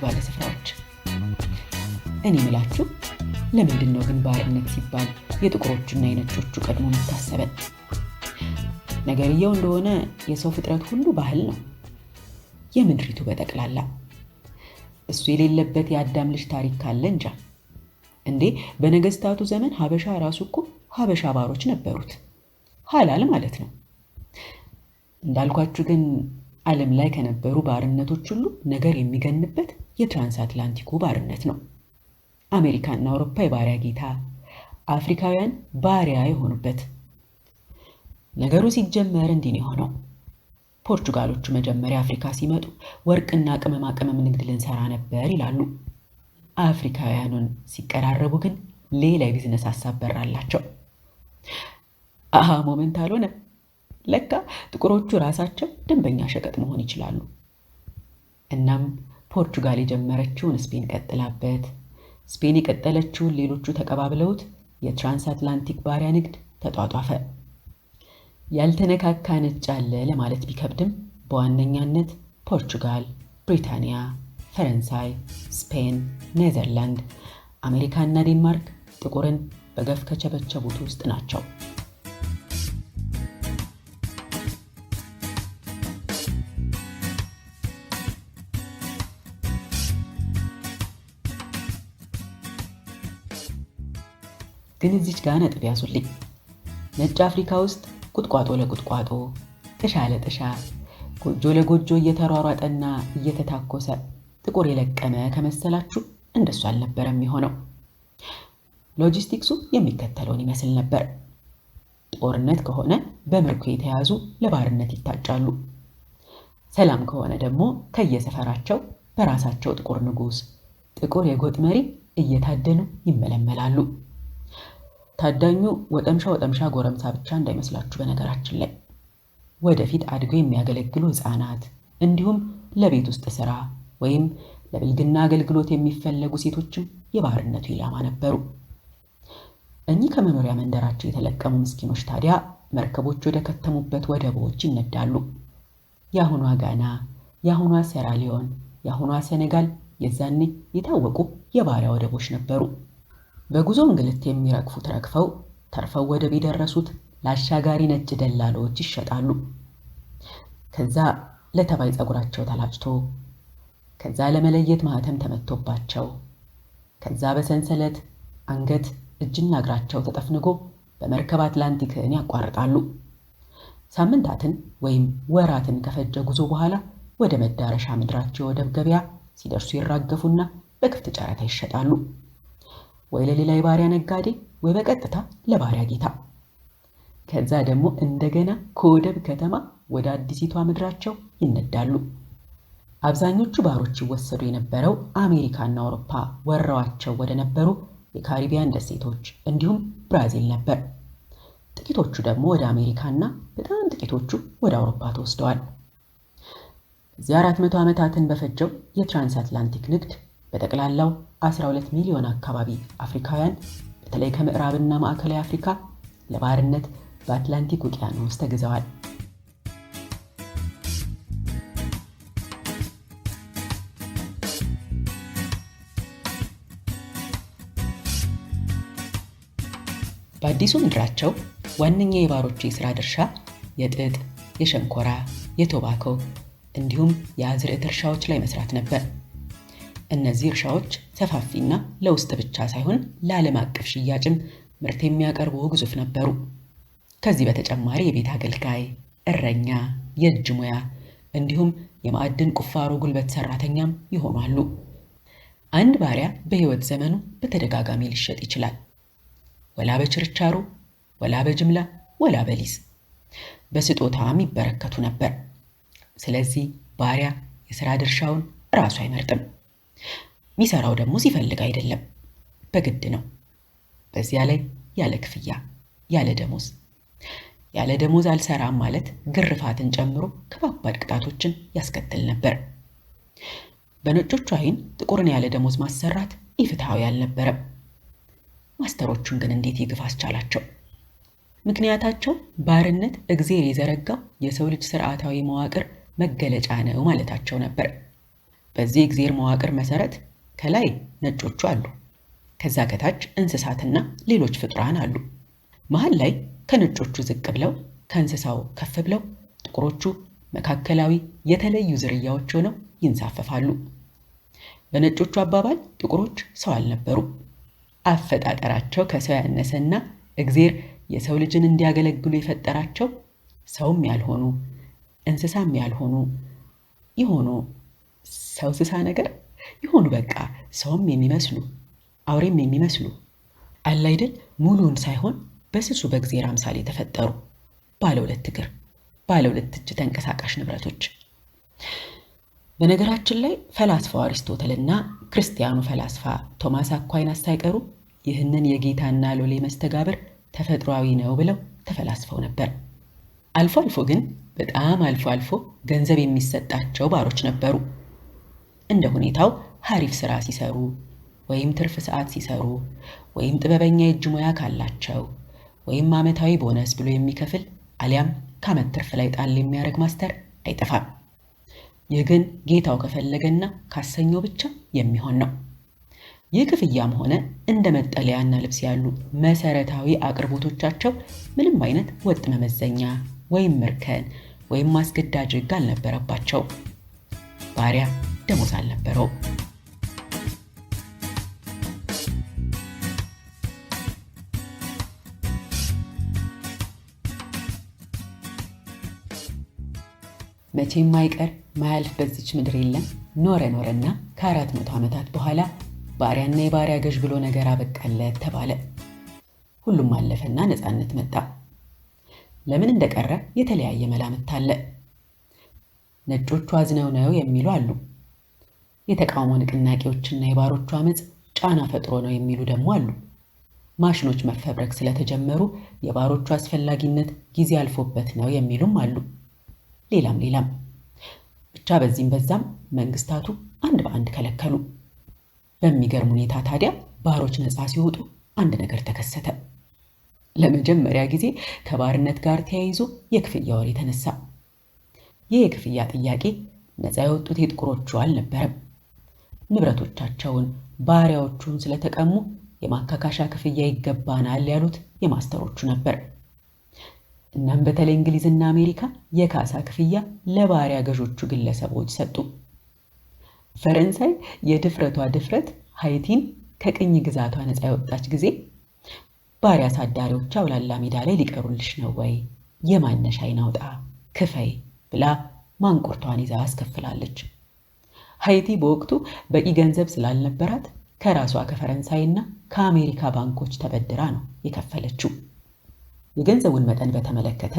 ባለስፍራዎች። እኔ ምላችሁ ለምንድን ነው ግን ባርነት ሲባል የጥቁሮቹና የነጮቹ ቀድሞ የሚታሰበን? ነገርየው እንደሆነ የሰው ፍጥረት ሁሉ ባህል ነው፣ የምድሪቱ በጠቅላላ። እሱ የሌለበት የአዳም ልጅ ታሪክ ካለ እንጃ። እንዴ በነገስታቱ ዘመን ሀበሻ ራሱ እኮ ሀበሻ ባሮች ነበሩት፣ ሀላል ማለት ነው። እንዳልኳችሁ ግን ዓለም ላይ ከነበሩ ባርነቶች ሁሉ ነገር የሚገንበት የትራንስአትላንቲኩ ባርነት ነው። አሜሪካና አውሮፓ የባሪያ ጌታ፣ አፍሪካውያን ባሪያ የሆኑበት። ነገሩ ሲጀመር እንዲህ ነው የሆነው። ፖርቹጋሎቹ መጀመሪያ አፍሪካ ሲመጡ ወርቅና ቅመማ ቅመም ንግድ ልንሰራ ነበር ይላሉ። አፍሪካውያኑን ሲቀራረቡ ግን ሌላ የቢዝነስ ሀሳብ በራላቸው። Aha moment አልሆነ። ለካ ጥቁሮቹ ራሳቸው ደንበኛ ሸቀጥ መሆን ይችላሉ። እናም ፖርቹጋል የጀመረችውን ስፔን ቀጥላበት፣ ስፔን የቀጠለችውን ሌሎቹ ተቀባብለውት የትራንስአትላንቲክ ባሪያ ንግድ ተጧጧፈ። ያልተነካካ ነጭ አለ ለማለት ቢከብድም በዋነኛነት ፖርቹጋል፣ ብሪታንያ፣ ፈረንሳይ፣ ስፔን፣ ኔዘርላንድ፣ አሜሪካና ዴንማርክ ጥቁርን በገፍ ከቸበቸቡት ውስጥ ናቸው። ግን እዚች ጋር ነጥብ ያዙልኝ። ነጭ አፍሪካ ውስጥ ቁጥቋጦ ለቁጥቋጦ፣ ጥሻ ለጥሻ፣ ጎጆ ለጎጆ እየተሯሯጠና እየተታኮሰ ጥቁር የለቀመ ከመሰላችሁ እንደሱ አልነበረም የሆነው። ሎጂስቲክሱ የሚከተለውን ይመስል ነበር። ጦርነት ከሆነ በምርኮ የተያዙ ለባርነት ይታጫሉ። ሰላም ከሆነ ደግሞ ከየሰፈራቸው በራሳቸው ጥቁር ንጉሥ፣ ጥቁር የጎጥ መሪ እየታደኑ ይመለመላሉ። ታዳኙ ወጠምሻ ወጠምሻ ጎረምሳ ብቻ እንዳይመስላችሁ። በነገራችን ላይ ወደፊት አድገው የሚያገለግሉ ሕፃናት እንዲሁም ለቤት ውስጥ ስራ ወይም ለብልግና አገልግሎት የሚፈለጉ ሴቶችም የባርነቱ ኢላማ ነበሩ። እኚህ ከመኖሪያ መንደራቸው የተለቀሙ ምስኪኖች ታዲያ መርከቦች ወደ ከተሙበት ወደቦች ይነዳሉ። የአሁኗ ጋና፣ የአሁኗ ሴራሊዮን፣ የአሁኗ ሴኔጋል የዛኔ የታወቁ የባሪያ ወደቦች ነበሩ። በጉዞ እንግልት የሚረግፉት ረግፈው ተርፈው ወደብ የደረሱት ለአሻጋሪ ነጭ ደላሎች ይሸጣሉ። ከዛ ለተባይ ፀጉራቸው ተላጭቶ፣ ከዛ ለመለየት ማህተም ተመቶባቸው፣ ከዛ በሰንሰለት አንገት እጅና እግራቸው ተጠፍንጎ በመርከብ አትላንቲክን ያቋርጣሉ። ሳምንታትን ወይም ወራትን ከፈጀ ጉዞ በኋላ ወደ መዳረሻ ምድራቸው ወደብ ገበያ ሲደርሱ ይራገፉና በክፍት ጨረታ ይሸጣሉ። ወይ ለሌላ የባሪያ ነጋዴ ወይ በቀጥታ ለባሪያ ጌታ። ከዛ ደግሞ እንደገና ከወደብ ከተማ ወደ አዲሲቷ ምድራቸው ይነዳሉ። አብዛኞቹ ባሮች ይወሰዱ የነበረው አሜሪካና አውሮፓ ወረዋቸው ወደ ነበሩ የካሪቢያን ደሴቶች እንዲሁም ብራዚል ነበር። ጥቂቶቹ ደግሞ ወደ አሜሪካና በጣም ጥቂቶቹ ወደ አውሮፓ ተወስደዋል። እዚህ 400 ዓመታትን በፈጀው የትራንስአትላንቲክ ንግድ በጠቅላላው 12 ሚሊዮን አካባቢ አፍሪካውያን በተለይ ከምዕራብና ማዕከላዊ አፍሪካ ለባርነት በአትላንቲክ ውቅያኖስ ተግዘዋል። በአዲሱ ምድራቸው ዋነኛ የባሮቹ የሥራ ድርሻ የጥጥ፣ የሸንኮራ፣ የቶባኮ እንዲሁም የአዝርዕት እርሻዎች ላይ መስራት ነበር። እነዚህ እርሻዎች ሰፋፊና ለውስጥ ብቻ ሳይሆን ለዓለም አቀፍ ሽያጭም ምርት የሚያቀርቡ ግዙፍ ነበሩ። ከዚህ በተጨማሪ የቤት አገልጋይ፣ እረኛ፣ የእጅ ሙያ እንዲሁም የማዕድን ቁፋሮ ጉልበት ሰራተኛም ይሆናሉ። አንድ ባሪያ በሕይወት ዘመኑ በተደጋጋሚ ሊሸጥ ይችላል። ወላ በችርቻሮ፣ ወላ በጅምላ፣ ወላ በሊዝ በስጦታም ይበረከቱ ነበር። ስለዚህ ባሪያ የሥራ ድርሻውን ራሱ አይመርጥም። ሚሰራው ደግሞ ሲፈልግ አይደለም፣ በግድ ነው። በዚያ ላይ ያለ ክፍያ፣ ያለ ደሞዝ። ያለ ደሞዝ አልሰራም ማለት ግርፋትን ጨምሮ ከባባድ ቅጣቶችን ያስከትል ነበር። በነጮቹ ዓይን ጥቁርን ያለ ደሞዝ ማሰራት ኢፍትሐዊ አልነበረም። ማስተሮቹን ግን እንዴት ይግፍ አስቻላቸው? ምክንያታቸው ባርነት እግዜር የዘረጋው የሰው ልጅ ስርዓታዊ መዋቅር መገለጫ ነው ማለታቸው ነበር። በዚህ የእግዜር መዋቅር መሰረት ከላይ ነጮቹ አሉ። ከዛ ከታች እንስሳትና ሌሎች ፍጡራን አሉ። መሀል ላይ ከነጮቹ ዝቅ ብለው ከእንስሳው ከፍ ብለው ጥቁሮቹ መካከላዊ የተለዩ ዝርያዎች ሆነው ይንሳፈፋሉ። በነጮቹ አባባል ጥቁሮች ሰው አልነበሩም። አፈጣጠራቸው ከሰው ያነሰና እግዜር የሰው ልጅን እንዲያገለግሉ የፈጠራቸው ሰውም ያልሆኑ እንስሳም ያልሆኑ የሆኑ ሰው ስሳ ነገር የሆኑ በቃ ሰውም የሚመስሉ አውሬም የሚመስሉ አለ አይደል፣ ሙሉውን ሳይሆን በስሱ በእግዜር አምሳል የተፈጠሩ ባለ ሁለት እግር ባለ ሁለት እጅ ተንቀሳቃሽ ንብረቶች። በነገራችን ላይ ፈላስፋው አሪስቶትልና ክርስቲያኑ ፈላስፋ ቶማስ አኳይናስ ሳይቀሩ ይህንን የጌታና ሎሌ መስተጋብር ተፈጥሯዊ ነው ብለው ተፈላስፈው ነበር። አልፎ አልፎ ግን በጣም አልፎ አልፎ ገንዘብ የሚሰጣቸው ባሮች ነበሩ። እንደ ሁኔታው ሀሪፍ ስራ ሲሰሩ ወይም ትርፍ ሰዓት ሲሰሩ ወይም ጥበበኛ የእጅ ሙያ ካላቸው ወይም ዓመታዊ ቦነስ ብሎ የሚከፍል አሊያም ከዓመት ትርፍ ላይ ጣል የሚያደርግ master አይጠፋም። ይህ ግን ጌታው ከፈለገና ካሰኘው ብቻ የሚሆን ነው። ይህ ክፍያም ሆነ እንደ መጠለያና ልብስ ያሉ መሰረታዊ አቅርቦቶቻቸው ምንም አይነት ወጥ መመዘኛ ወይም እርከን ወይም ማስገዳጅ ሕግ አልነበረባቸው። ባሪያ ደሞዝ አልነበረው። መቼም ማይቀር ማያልፍ በዚች ምድር የለም። ኖረ ኖረና ከ400 ዓመታት በኋላ ባሪያና የባሪያ ገዥ ብሎ ነገር አበቃለት ተባለ። ሁሉም አለፈና ነፃነት መጣ። ለምን እንደቀረ የተለያየ መላምት አለ። ነጮቹ አዝነው ነው የሚሉ አሉ። የተቃውሞ ንቅናቄዎችና የባሮቹ አመፅ ጫና ፈጥሮ ነው የሚሉ ደግሞ አሉ። ማሽኖች መፈብረክ ስለተጀመሩ የባሮቹ አስፈላጊነት ጊዜ አልፎበት ነው የሚሉም አሉ። ሌላም ሌላም ብቻ በዚህም በዛም መንግስታቱ አንድ በአንድ ከለከሉ። በሚገርም ሁኔታ ታዲያ ባሮች ነፃ ሲወጡ አንድ ነገር ተከሰተ። ለመጀመሪያ ጊዜ ከባርነት ጋር ተያይዞ የክፍያ ወሬ ተነሳ። ይህ የክፍያ ጥያቄ ነፃ የወጡት የጥቁሮቹ አልነበረም። ንብረቶቻቸውን፣ ባሪያዎቹን ስለተቀሙ የማካካሻ ክፍያ ይገባናል ያሉት የማስተሮቹ ነበር። እናም በተለይ እንግሊዝና አሜሪካ የካሳ ክፍያ ለባሪያ ገዦቹ ግለሰቦች ሰጡ። ፈረንሳይ የድፍረቷ ድፍረት ሃይቲን ከቅኝ ግዛቷ ነፃ የወጣች ጊዜ ባሪያ አሳዳሪዎች አውላላ ሜዳ ላይ ሊቀሩልሽ ነው ወይ የማነሽ አይን አውጣ ክፈይ ብላ ማንቁርቷን ይዛ አስከፍላለች። ሃይቲ በወቅቱ በቂ ገንዘብ ስላልነበራት ከራሷ ከፈረንሳይና ከአሜሪካ ባንኮች ተበድራ ነው የከፈለችው። የገንዘቡን መጠን በተመለከተ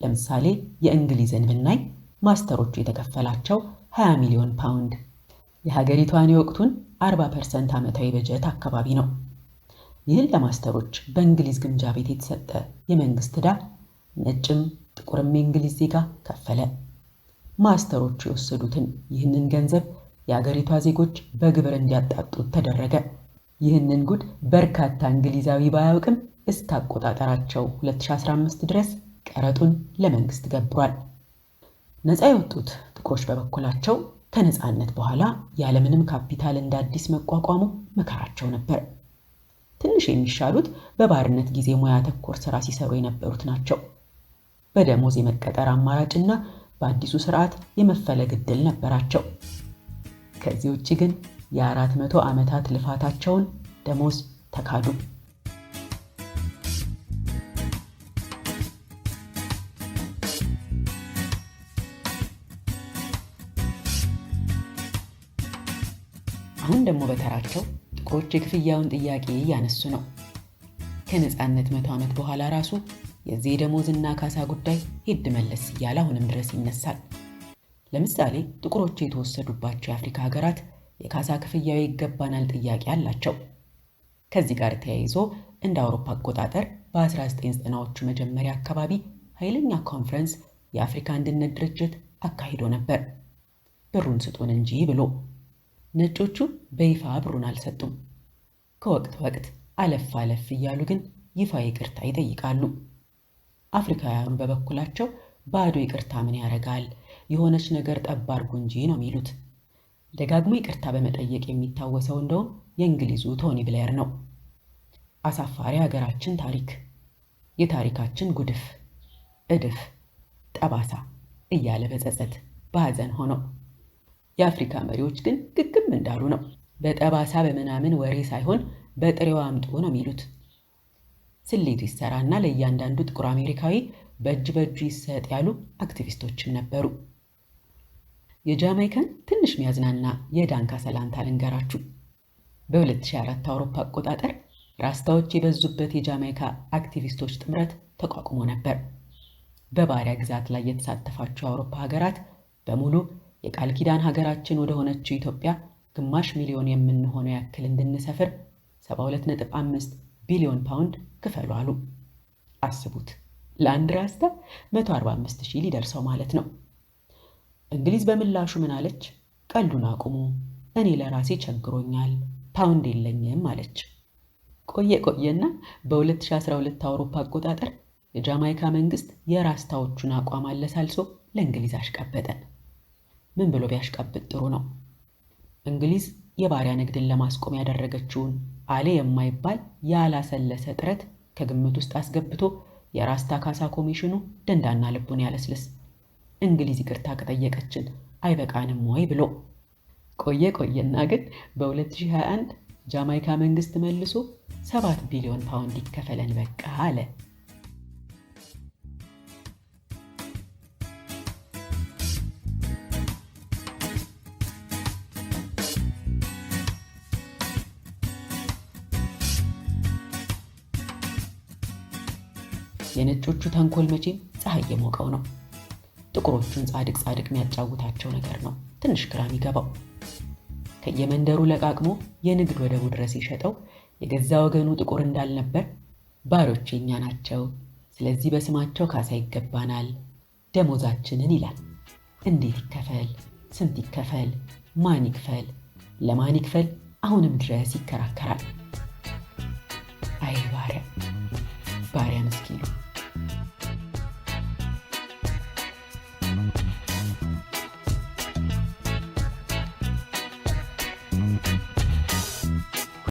ለምሳሌ የእንግሊዝን ብናይ master ኦቹ የተከፈላቸው 20 ሚሊዮን ፓውንድ የሀገሪቷን የወቅቱን 40% ዓመታዊ በጀት አካባቢ ነው። ይህን ለ master ኦች በእንግሊዝ ግምጃ ቤት የተሰጠ የመንግስት ዕዳ ነጭም ጥቁርም የእንግሊዝ ዜጋ ከፈለ። master ኦቹ የወሰዱትን ይህንን ገንዘብ የአገሪቷ ዜጎች በግብር እንዲያጣጡት ተደረገ። ይህንን ጉድ በርካታ እንግሊዛዊ ባያውቅም እስከ አቆጣጠራቸው 2015 ድረስ ቀረጡን ለመንግስት ገብሯል። ነፃ የወጡት ጥቁሮች በበኩላቸው ከነፃነት በኋላ ያለምንም ካፒታል እንደ አዲስ መቋቋሙ መከራቸው ነበር። ትንሽ የሚሻሉት በባርነት ጊዜ ሙያ ተኮር ስራ ሲሰሩ የነበሩት ናቸው። በደሞዝ የመቀጠር አማራጭና በአዲሱ ስርዓት የመፈለግ ዕድል ነበራቸው። ከዚህ ውጭ ግን የ400 ዓመታት ልፋታቸውን ደሞዝ ተካዱ። አሁን ደግሞ በተራቸው ጥቁሮች የክፍያውን ጥያቄ እያነሱ ነው። ከነፃነት 100 ዓመት በኋላ ራሱ የዚህ ደሞዝና ካሳ ጉዳይ ሄድ መለስ እያለ አሁንም ድረስ ይነሳል። ለምሳሌ ጥቁሮች የተወሰዱባቸው የአፍሪካ ሀገራት የካሳ ክፍያው ይገባናል ጥያቄ አላቸው። ከዚህ ጋር ተያይዞ እንደ አውሮፓ አቆጣጠር በ1990ዎቹ መጀመሪያ አካባቢ ኃይለኛ ኮንፈረንስ የአፍሪካ አንድነት ድርጅት አካሂዶ ነበር። ብሩን ስጡን እንጂ ብሎ ነጮቹ በይፋ ብሩን አልሰጡም። ከወቅት ወቅት አለፍ አለፍ እያሉ ግን ይፋ ይቅርታ ይጠይቃሉ። አፍሪካውያኑ በበኩላቸው ባዶ ይቅርታ ምን ያደርጋል፣ የሆነች ነገር ጠብ አድርጉ እንጂ ነው የሚሉት። ደጋግሞ ይቅርታ በመጠየቅ የሚታወሰው እንደውም የእንግሊዙ ቶኒ ብሌር ነው። አሳፋሪ ሀገራችን ታሪክ፣ የታሪካችን ጉድፍ፣ እድፍ፣ ጠባሳ እያለ በጸጸት በሐዘን ሆኖ፣ የአፍሪካ መሪዎች ግን ግግም እንዳሉ ነው። በጠባሳ በምናምን ወሬ ሳይሆን በጥሬው አምጡ ነው የሚሉት። ስሌቱ ይሰራና ለእያንዳንዱ ጥቁር አሜሪካዊ በእጅ በእጁ ይሰጥ ያሉ አክቲቪስቶችም ነበሩ። የጃማይካን ትንሽ ሚያዝናና የዳንካ ሰላንታ ልንገራችሁ። በ2004 አውሮፓ አቆጣጠር ራስታዎች የበዙበት የጃማይካ አክቲቪስቶች ጥምረት ተቋቁሞ ነበር። በባሪያ ግዛት ላይ የተሳተፋቸው የአውሮፓ ሀገራት በሙሉ የቃል ኪዳን ሀገራችን ወደ ሆነችው ኢትዮጵያ 500,000 የምንሆነው ያክል እንድንሰፍር 72.5 ቢሊዮን ፓውንድ ክፈሉ አሉ። አስቡት፣ ለአንድ ራስታ 145,000 ሊደርሰው ማለት ነው። እንግሊዝ በምላሹ ምን አለች? ቀልዱን አቁሙ፣ እኔ ለራሴ ቸግሮኛል፣ ፓውንድ የለኝም አለች። ቆየ ቆየና በ2012 አውሮፓ አቆጣጠር የጃማይካ መንግስት የራስታዎቹን አቋም አለሳልሶ ለእንግሊዝ አሽቀበጠ። ምን ብሎ ቢያሽቀብጥ ጥሩ ነው? እንግሊዝ የባሪያ ንግድን ለማስቆም ያደረገችውን አሌ የማይባል ያላሰለሰ ጥረት ከግምት ውስጥ አስገብቶ የራስታ ካሳ ኮሚሽኑ ደንዳና ልቡን ያለስልስ፣ እንግሊዝ ይቅርታ ከጠየቀችን አይበቃንም ወይ ብሎ። ቆየ ቆየና ግን በ2021 ጃማይካ መንግስት መልሶ 7 ቢሊዮን ፓውንድ ይከፈለን በቃ አለ። የነጮቹ ተንኮል መቼም ፀሐይ የሞቀው ነው። ጥቁሮቹን ጻድቅ ጻድቅ የሚያጫውታቸው ነገር ነው ትንሽ ግራ የሚገባው። ከየመንደሩ ለቃቅሞ የንግድ ወደቡ ድረስ የሸጠው የገዛ ወገኑ ጥቁር እንዳልነበር ባሮች የኛ ናቸው፣ ስለዚህ በስማቸው ካሳ ይገባናል፣ ደሞዛችንን ይላል። እንዴት ይከፈል? ስንት ይከፈል? ማን ይክፈል? ለማን ይክፈል? አሁንም ድረስ ይከራከራል። አይ ባሪያ፣ ባሪያ ምስኪኑ።